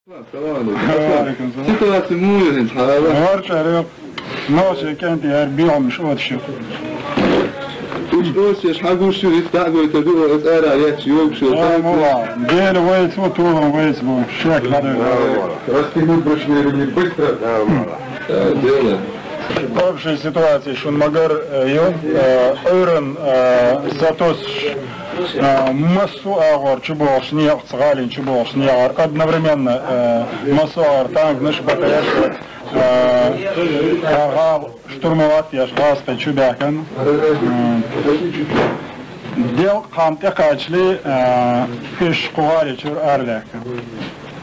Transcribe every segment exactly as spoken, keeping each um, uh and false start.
Салам алейкум. Ва алейкум салам. Ситуация муха я хӀинца хьалха? Варчарев. Нохчий кӀентий яр биъомаш оцаш ю. Уж оцаш хьагуш ю, риц дӀа а гойтар ду, оцу цӀера яц йогуш ю. Да, мула. Дела вайца ву, толам вайца ву. Шек хадой. Прости, выброшенные люди быстро. Да, дело. Общая ситуация шун магар, э, ю, э, Ӏуьйранна, э, сатосуш, э, массо а агӀор чу бохуш некъаца, гӀалин чу бохуш некъахь одновременно, э, массо а агӀор танкаш, БТР-ш, э, гӀала штурмовать деш гӀазкхий чу баьхкина. М, делкъа хан тӀекхачале, э, уьш кху гӀали чуьра арадаьхкина.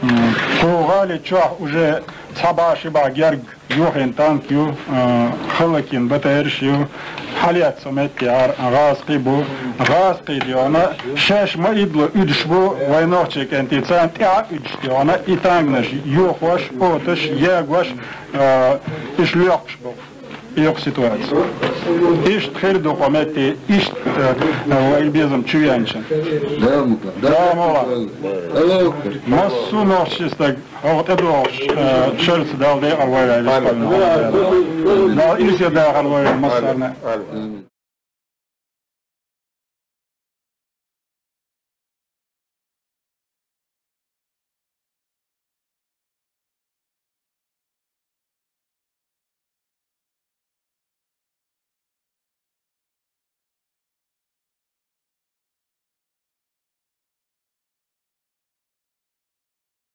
М, кху гӀали чохь уже цхьа бӀе ши бӀе герга юххин танк ю, а, хӀаллакйина БТР-ш ю, хьалаьцна метте гӀазкхий бу, гӀазкхий дегӀана, шаьш ма идало уьдуш бу, вайн нохчий кӀентий царна тӀаьхьа уьдуш дегӀана, и танкаш йохош, оцаш, ягош, а, уьш лоькхуш бу. Йоккха ситуация. Иштта хир ду кху метте, иштта, а, вай безам чу веанча. Да, муха. Да, муха. Алло. Массо а нохчий стаг ХӀокху тӀедогӀучу, э, шарца Дала декъал вай ваьлла. Дала ирсе дахар вай ваьлла массарна.